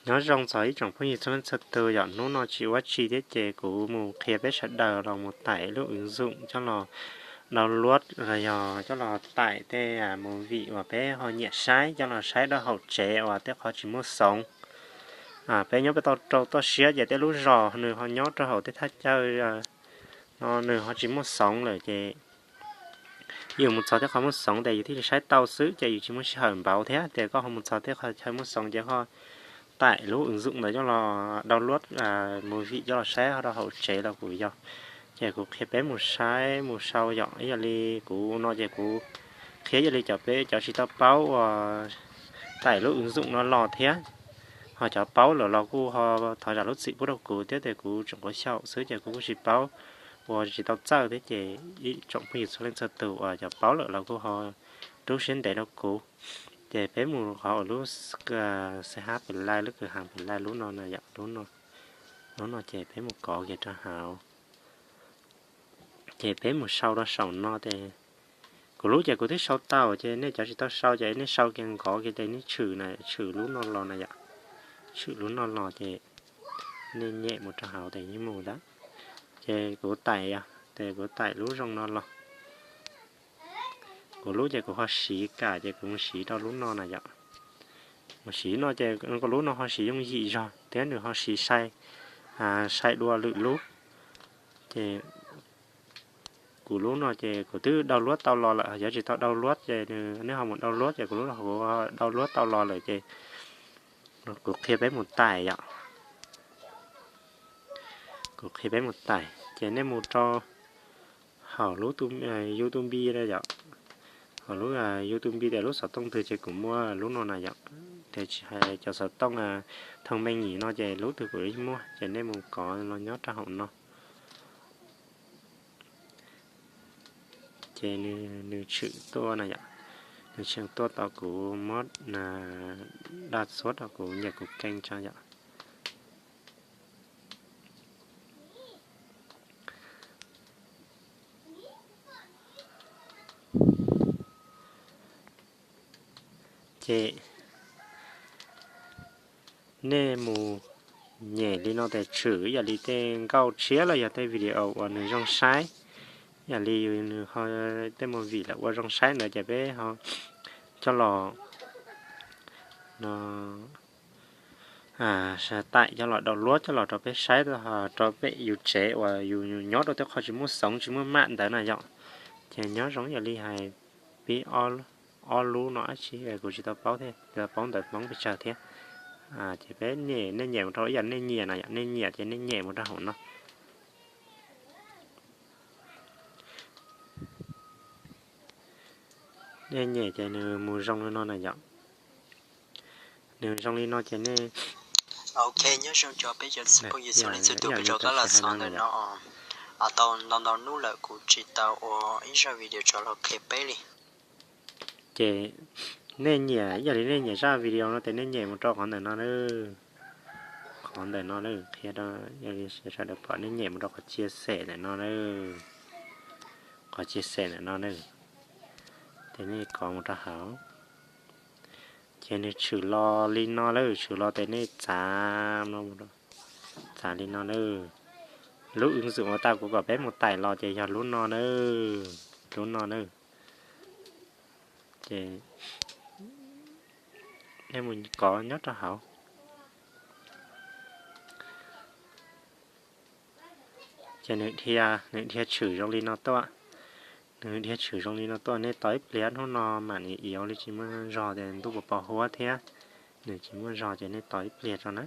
Nyob zoo txog ib tsoom phooj ywg txhua leej txhua tus, yog hnub no tsis ua tsi thiab ces kuv mus qhia peb sawv daws los mus tải lub ứng dụng coj los download los yog coj los tải tej movie uas peb ho nyiam saib coj los saib rau hauv tsev uas tej qhov tsis muaj xoov. Peb nyob peb tau rau toj siab ces tej lub zos nws ho nyob rau hauv tej thaj chaw no nws ho tsis muaj xoov lawm ces yus mus txog tej qhov muaj xoov ces yus thiaj li saib tau xwb ces yus tsis muaj sij hawm npaum thiab tias koj ho mus txog tej qhov chaw muaj xoov ces ho tải lub ứng dụng ntawd coj los download movie coj los saib rau hauv tsev los kuj yog. Ces kuv qhia peb mus saib mus sau yom, ib yam li kuv no ces kuv qhia ib yam li cov peb cov tsis tau paub uas tải lub ứng dụng no los thiab, ho cov paub lawm los kuj ho thov zam lub txim pub rau kuv thiab tias kuv tseem quav xyaum xwb ces kuv kuj tsis paub ua tsis tau txawj thiab ces ib tsoom phooj ywg txhua leej txhua tus uas cov paub lawm los kuj ho rub siab ntev rau kuv. Ces peb mus qhov uas lub CH Play, lub kwv hàng Play lub no na yom, lub no ces peb mus kov kiag rau hauv. Ces peb mus sau rau saum no ces kuv lub ces kuv twb sau tau ces nej cov tsis tau sau ces nej sau kiag nkov kiag ces nej tshwm na, tshwm lub no los na yom. Tshwm lub no los ces nej nyem mus rau hauv ces yeej mus ntawd. Ces kuv tải, ces kuv tải lub zoo no los. Kuv lub ces kuv ho siv kam ces kuv mus siv rau lub no na yom. Mus siv no ces lub no ho siv yooj yim zog thiab nws ho siv sai, sai dua lwm lub. Ces kuv lub no ces kuv twb download tau los lawm, yog tsis tau download ces nej ho mus download ces kuv lub no kuv download tau los lawm ces kuv qhia peb mus tải yom. Kuv qhia peb mus tải ces nej mus rau hauv lub YouTube yom, hauv lub YouTube tias lub xov tooj twg ces kuv muaj lub no na yom. Ces tsis hais cov xov tooj thông minh no ces lub twg kuv yeej muaj ces nej mus kov los nyob rau hauv no. Ces nws tshwm tuaj na yom, nws tshwm tuaj tau kuv muab daj txhuab rau kuv nyiam kuv keej tso yom. Ces nej mus nyem li no ces tshwm ib yam li tej nkauj tshiab los yog tej video uas nws zoo saib, ib yam li nws ho tej movie lawv ua zoo saib ntawd ces peb ho coj los tải coj los download coj los rau peb saib rau pem yus tsev uas yus nyob rau tej qhov tsis muaj xoov tsis muaj mạng ntawd na yom. Ces nyob zoo ib yam li hais pib ob lub no dab tsi kuv tsis tau paub thiab, tsis tau paub ntawv Hmoob pes tsawg thiab. Ces peb nyem, nej nyem mus rau ib yam nej nyiam na yom, nej nyiam ces nej nyem mus rau hauv no. Nej nyem ces nws mus zoo li no na yom. Nws zoo li no ces nej, ok, nyob zoo cov peb cov phooj ywg txhua leej txhua tus, peb rov qab los txog ntawm no, tau ntau ntau hnub lawm kuv tsis tau ua ib zaj video tso los qhia peb li. Ces nej nyiam, yog li nej nyiam zaj video no ces nej nyem mus rau qhov ntawm no na. Qhov ntawm no na, qhia rau, yog li sawv daws pom nej nyem mus rau qhov chia sẻ ntawm no na. Qhov chia sẻ ntawm no na. Ces nej kov mus rau hauv. Ces nws tshwm los li no lawm, tshwm los ces nej txav, txav li no lawm. Lub ứng dụng uas tau kuv kom peb mus tải los ces yog lub no na. Lub no na. Ces nej mus kov nyob rau hauv. Ces nws dhia, nws dhia tshwm zoo li no tuaj. Nws dhia tshwm zoo li no tuaj, nej tos ib pliag, hnub no mam li yuav li tsis muaj zog ces ntuj puas pos huab thiab, nws tsis muaj zog ces nej tos ib pliag tso na.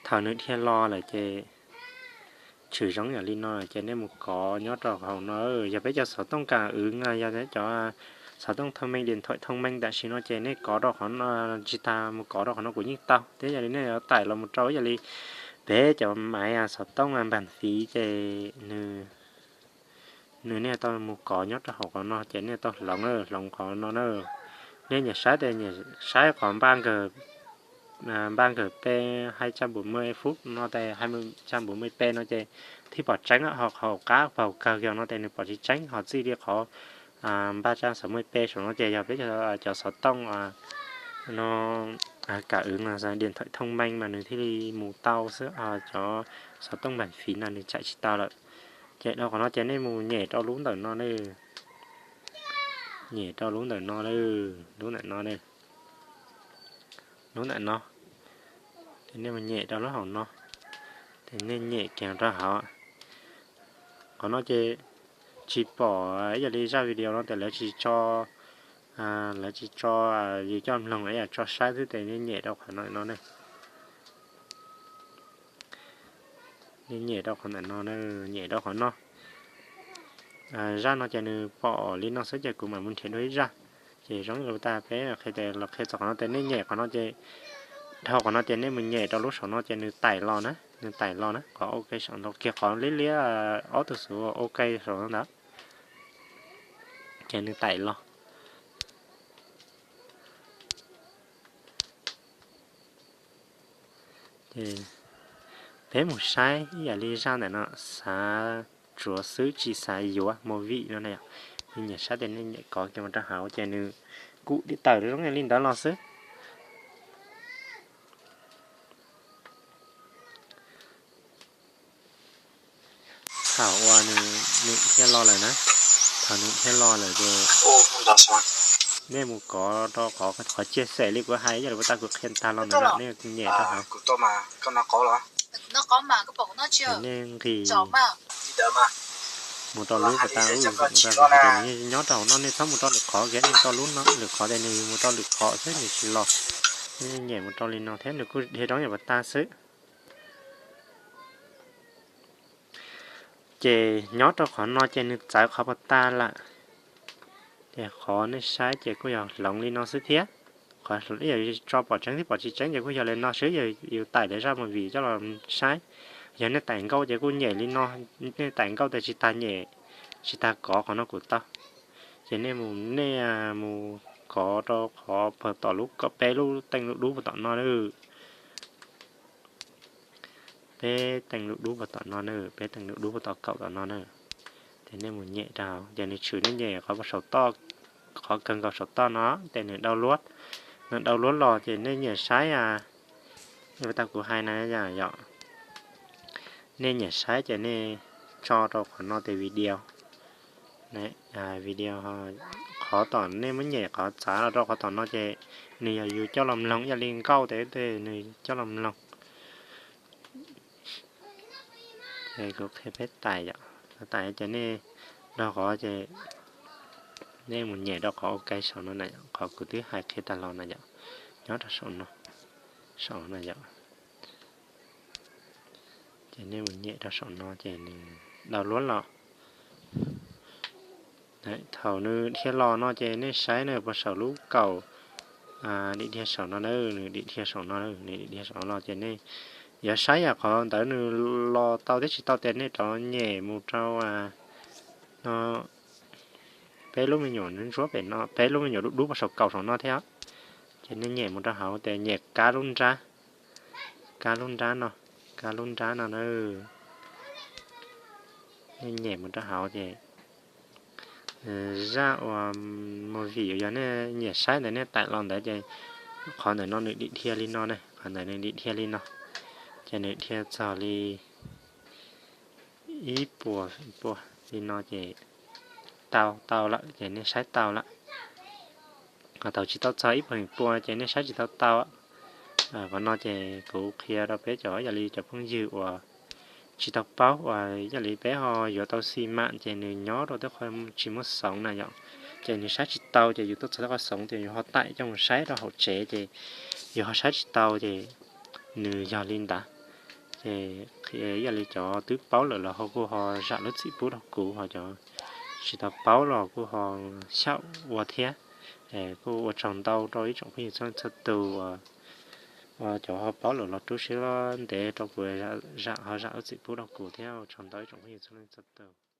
Thaum nws dhia los lawm ces tshwm zoo yam li no ces nej mus kov nyob rau hauv no. Yog peb cov xov tooj kam wv, yog cov xov tooj thông minh, điện thoại thông minh tam sim no ces nej kov rau qhov no, tsis tas mus kov rau qhov no kuj yeej tau thiab. Yog li nej yuav tải los mus rau yam li peb cov máy xov tooj bàn phím ces nws, nej tau mus kov nyob rau hauv qhov no ces nej tau hloov, hloov qhov no na. Nej nyiam saib ces nyiam saib qhov npaj nkawg ba nkawm pe hai trăm bốn mươi phút no tes hai trăm bốn mươi p no ces thiaj pom tseeb, ho qhov hauv qab hauv kawg yog no tes nws pom tsis tseeb, ho txij li qhov ba trăm sáu mươi p saum no ces yog peb cov xov tooj no, cảm ứng điện thoại thông minh mas nws thiaj li mus tau xwb, cov xov tooj bản phím no nws chạy tsis tau lawm. Ces dhau qhov no ces nej mus nyem rau lub ntawm no, nyem rau lub ntawm no, lub ntawm no, lub ntawm no. Ces nej mus nyem rau lub hauv no, ces nej nyem kiag rau hauv. Qhov no ces tsis pom, ib yam li zaj video no tes lawv tsis tso, lawv tsis tso yus coj mloog, ib yam tso saib xwb, ces nej nyem rau qhov no no ne. Nej nyem rau qhov ntawm no, nyem rau qhov no. Zaj no ces nws pom li no xwb ces kuv mam mus nrhiav dua ib zaj. Ces zoo li tas peb qhia, los qhia txog qhov no ces nej nyem qhov no ces, dhau qhov no ces nej mus nyem rau lub saum no ces nws taim los na, nws taim los na, qhov OK saum no kiag, qhov liab liab ob tug xuv OK saum no ntawd, ces nws taim los. Ces peb mus saib ib yam li zaj ntawm no, xav tsuav xwb tsis xav yuav movie no na. Nws nyem saib tes nej nyem kov kiag mus rau hauv ces nws kuj dim tawm zoo li ntawd los xwb. Thaum uas nws dhia los lawm na, thaum nws dhia los lawm ces nej mus kov rau qhov, qhov chia sẻ li kuv hais, yog li puas tas kuv qhia tag los ntawm no nej nyem rau hauv. Nej nqis mus rau lub puas tas, nws nyob rau hauv no, nej txhob mus rau lwm qhov, kev mus rau lub no lwm qhov tes nws mus rau lwm qhov xwb nws tsis los. Nej nyem mus rau li no thiab nws kuj dhia zoo yam puas tas xwb. Ces nyob rau qhov no ces nws txawv qhov puas tas lawm. Ces qhov nej saib ces kuj yog hloov li no xwb thiab. Qhov yog tso pom tseeb thiab pom tsis tseeb ces kuj yog li no xwb, yog yus taim lawv zaj movie coj los saib. Yog nej taim nkauj ces kuj nyem li no, nej taim nkauj tes tsis tas nyem, tsis tas kov qhov no kuj tau. Ces nej mus, nej mus kov rau qhov puag tom lub, peb lub teej lub dub puag tom no na. Peb teej lub dub puag tom no na, peb teej lub dub puag tom kaum tom no na. Ces nej mus nyem rau, ces nws tshwm nej nyem qhov puag saum toj, qhov kawg nkaus saum toj no ces nws download, nws download los ces nej nyem saib, tau kuv hais na yom. Nej nyem saib ces nej tso rau qhov no tes video, video, qhov tom nej muab nyem qhov txav los rau qhov tom no ces nws yog yus coj los mloog, ib yam li nkauj tes nws coj los mloog. Ces kuv qhia peb taim yom, taim ces nej dhau qhov ces nej mus nyem rau qhov OK saum no na, qhov kuv twb hais qhia tag los na yom, nyob rau saum no, saum no yom. Ces nej mus nyem rau saum no ces nws download los. Thaum nws dhia los no ces nej saib nws puag saum lub kaum, dim dhia saum no na, nws dim dhia saum no, nws dim dhia saum no los ces nej yuav saib yam qhov ntawd nws los tau thiab tsis tau ces nej rov nyem mus rau no, peb lub me nyuam ntsuab pem no, peb lub me nyuam dub dub puag saum kaum saum no thiab. Ces nej nyem mus rau hauv ces nyem kab lub nrab, kab lub nrab no, kab lub nrab no na. Nej nyem mus rau hauv ces zaj uas movie uas yog nej nyiam saib ntawd nej taim los ntawd ces qhov ntawm no nws dim dhia li no ne, qhov ntawd nws dim dhia li no, ces nws dhia txog li ib puas, ib puas li no ces tau, tau lawm ces nej saib tau lawm. Ho thaum tsis tau txog ib puas feem pua ces nej saib tsis tau tau. Qhov no ces kuv qhia rau peb cov, yog li cov phooj ywg uas tsis tau paub, uas yog li peb ho yuav tau xi mam ces nws nyob rau tej qhov tsis muaj xoov na yom, ces nws saib tsis tau ces yus tuaj txog tej qhov xoov ces yus ho taim coj mus saib rau hauv tsev ces yus ho saib tsis tau ces nws yog li ntawd. Ces yog li cov twb paub lawm los ho kuj ho zam lub txim pub rau kuv, ho cov tsis tau paub los kuj ho xyaum ua thiab. Kuj ua tsaug ntau rau ib tsoom phooj ywg txhua leej txhua tus uas cov ho paub lawm los rub siab ntev rau kuv, zam ho zam lub txim pub rau kuv thiab, ua tsaug ntau ib tsoom phooj ywg txhua leej txhua tus.